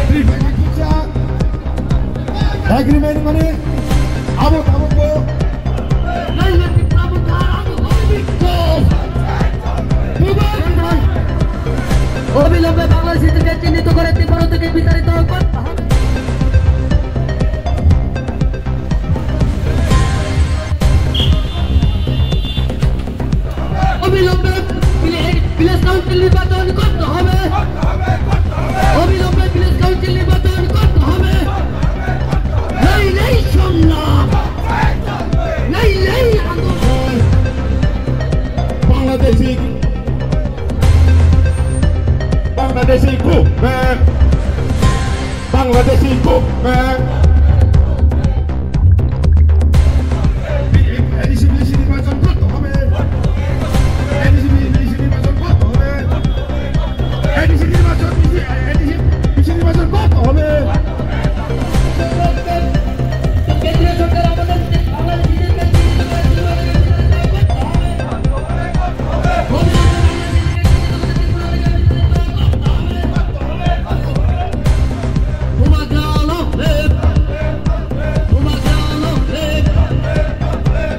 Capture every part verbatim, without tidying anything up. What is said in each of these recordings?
Tripartite agreement mane abo tabukbo অবিলম্বে বাংলাদেশি থেকে চিহ্নিত করে ত্রিপুরা থেকে বিতাড়িত করতে হবে। অবিলম্বে ভিলে-, ভিলেজ কাউন্সিল নির্বাচন করতে হবে। অবিলম্বে ভিলেজ কাউন্সিল নির্বাচন করতে হবে। নেই নেই সংগ্রাম, নেই নেই আন্দোলন। বাংলাদেশি, বাংলাদেশি movement, বাংলাদেশি movement। এডিসি বিডিসি নির্বাচন করতে হবে। এডিসি বিডিসি নির্বাচন করতে হবে। এডিসি নির্বাচন, এডিসি বিডিসি নির্বাচন করতে হবে। কেন্দ্রীয় সরকার আমাদের বাংলাদেশিদেরকে চিহ্নিত করে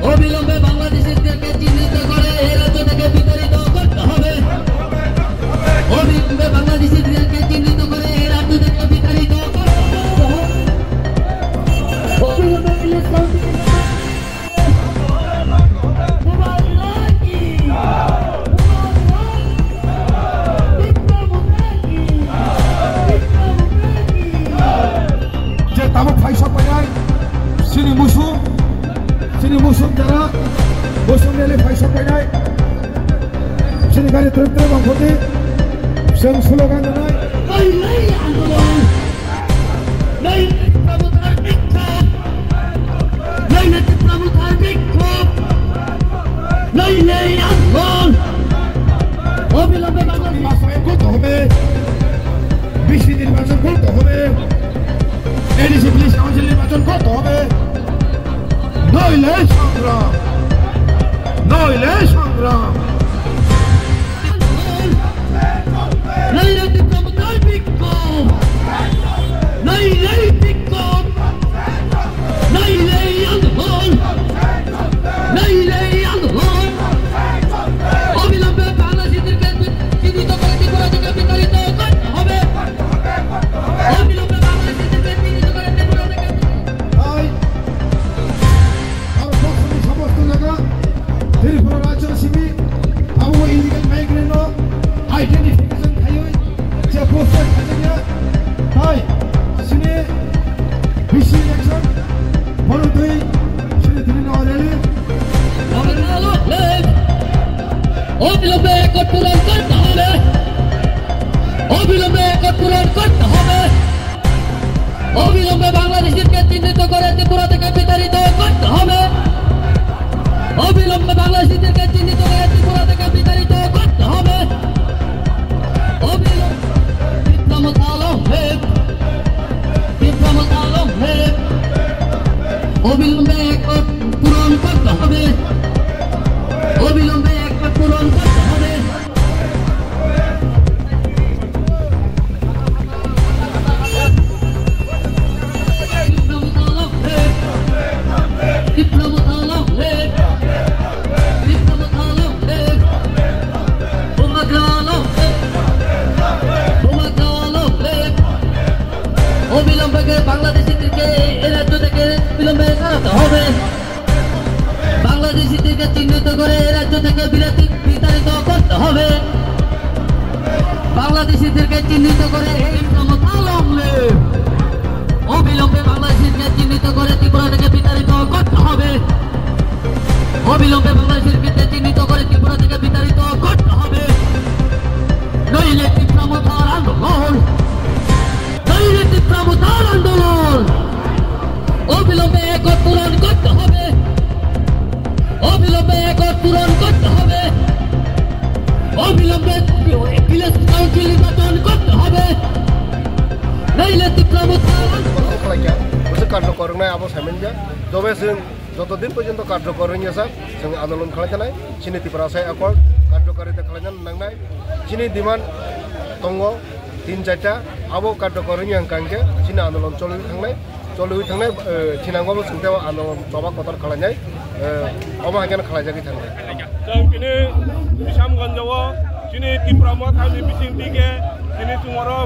অবিলম্বে বাংলাদেশিদেরকে চিহ্নিত করে এই রাজ্য থেকে বিতাড়িত করতে হবে। অবিলম্বে বাংলাদেশিদেরকে চিহ্নিত করে এই রাজ্য থেকে বিতাড়িত করতে হবে। অবিলম্বে ইলিশ council Je tabuk phaisa painai, chini musu, chini musu jara, musu neli phaisa painai, chini gari truk truk bangkhoti, chwng slogan rwnai. Painai andolon. Nai Tipra Mothar bikhop! Nai nai Tipra Mothar bikhop! Nai nai andolon! অবিলম্বে বাংলাদেশ নির্বাচন করতে হবে। বিসি নির্বাচন করতে হবে। ADC police council নির্বাচন করতে হবে। নইলে সংগ্রাম, নইলে সংগ্রাম। Nai nai Tipra Mothar bikhop! Nai nai bikhop! Nai nai andolon! Nai nai andolon! অবিলম্বে বাংলাদেশিদেরকে চিহ্নিত করে ত্রিপুরা থেকে বিতাড়িত করতে হবে। অবিলম্বে বাংলাদেশিদেরকে চিহ্নিত করে ত্রিপুরা থেকে তাই ভারতবর্ষের সমস্ত জায়গা ত্রিপুরা রাজ্য শিবির, abo illegal migrant no identification khaiwi je poster khaijakya, tai chini bisi election bono twi chini dini no rally. অবিলম্বে একট পূরণ করতে হবে। অবিলম্বে একট পূরণ করতে হবে। অবিলম্বে বাংলাদেশিদেরকে চিহ্নিত করে ত্রিপুরা থেকে বিতাড়িত করতে হবে। অবিলম্বে বাংলাদেশিদেরকে চিহ্নিত করে ত্রিপুরা থেকে বিতাড়িত করতে হবে। অবিলম্বে বিপ্লব আলম হেফ, বিপ্লব আলম হেফ। অবিলম্বে একট পূরণ করতে হবে। অবিলম্বে একট পূরণ করতে হবে। অবিলম্বে বাংলাদেশিদেরকে এই রাজ্য থেকে বিলম্বে সরাতে হবে। বাংলাদেশিদেরকে চিহ্নিত করে এই রাজ্য থেকে বিরাতি-, বিতাড়িত করতে হবে। বাংলাদেশিদেরকে চিহ্নিত করে এই ক্ষমতা লংলে অবিলম্বে বাংলাদেশিদেরকে চিহ্নিত করে ত্রিপুরা থেকে বিতাড়িত করতে হবে। অবিলম্বে বাংলাদেশিদেরকে চিহ্নিত করে ত্রিপুরা থেকে বিতাড়িত করতে হবে। নইলে ত্রিপুরা মথার আন্দোলন, নইলে ত্রিপুরা মথার আন্দোলন। অবিলম্বে একট পূরণ করতে হবে। অবিলম্বে একট পূরণ করতে হবে। অবিলম্বে ভিলেজ কাউন্সিল নির্বাচন করতে হবে। নইলে ত্রিপুরা মথার আন্দোলন। Khlaikha, bwswk karjak kwrwngnai abo saimankha. Jobe chwng joto din porjonto karjak kwrwngya sak, chwng andolon khlai thanai, chini Tiprasa Accord karjak kwrwi ta khlaina nangnai. Chini demand tongo, Tin charta abo karjokor wngya hwnkha hwnkhe chini andolon cholwi thangnai, cholwi thangnai, eh, thinango bo chwngteo andolon choba kotor khlainai, eh, omo hai kheno khlaijagwi thangnai. Chwng tini Bisamganjo o chini Tipra Motha ni bising dige tini chwng oro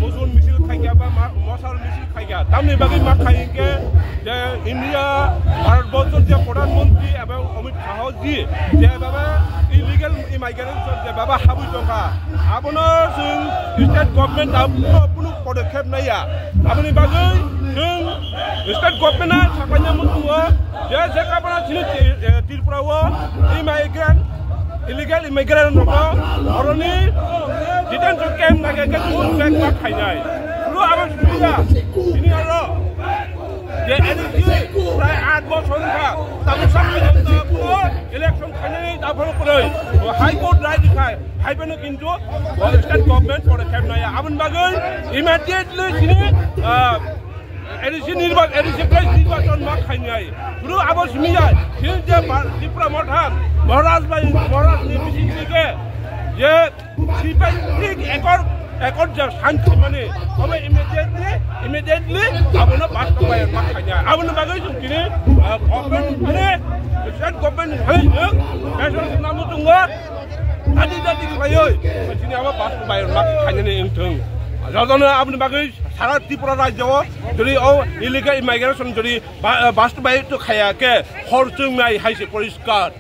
musul misil khaikha ba ma-, mosal misil khaikha. Tamni bagwi ma khai hwnkhe je India, Bharat Borso je Pradhan Mantri ebong Amit Shah ji je baba illegal immigration je baba habwi tongkha, abono chwng state government abono kunu podokkhep naiya. Aboni bagwi chwng state government no sapaina muchungo je je kabana chini, eh, Tripura o immigrant, illegal immigrant rokno oroni detention camp nage ke kun back back khainai. Kunu abo subiya chini aro je N E C prai aat bochor wngkha, tabuk sak election khainani aphano kwrwi. O High Court rai rikha, haiphano kintu o state government podokkhep naiya. Aboni bagwi immediately chini, ah, N E C nirba-, N E C prai nirbachon ma khainai. Kunu abo simi jai, chini je ba-, Tipra Motha, Maharaj bai, Maharaj ni bising ke, je Sipai thik ekor, ekor ja santi mani, omo immediately, immediately, abono bastobaya ma khanya. Aboni bagwi chwng tini, ah, government ni, state government ni hai chwng, pressure khna muchungo, adi dadi khlaioi, chini abo bastobaya ma khanya ni wngthung. Jotono aboni bagwi sara Tripura rajyo o, jodi o illegal immigration jodi ba-, bastobaya to khaya khe, hor chwngnai hai se poriskar.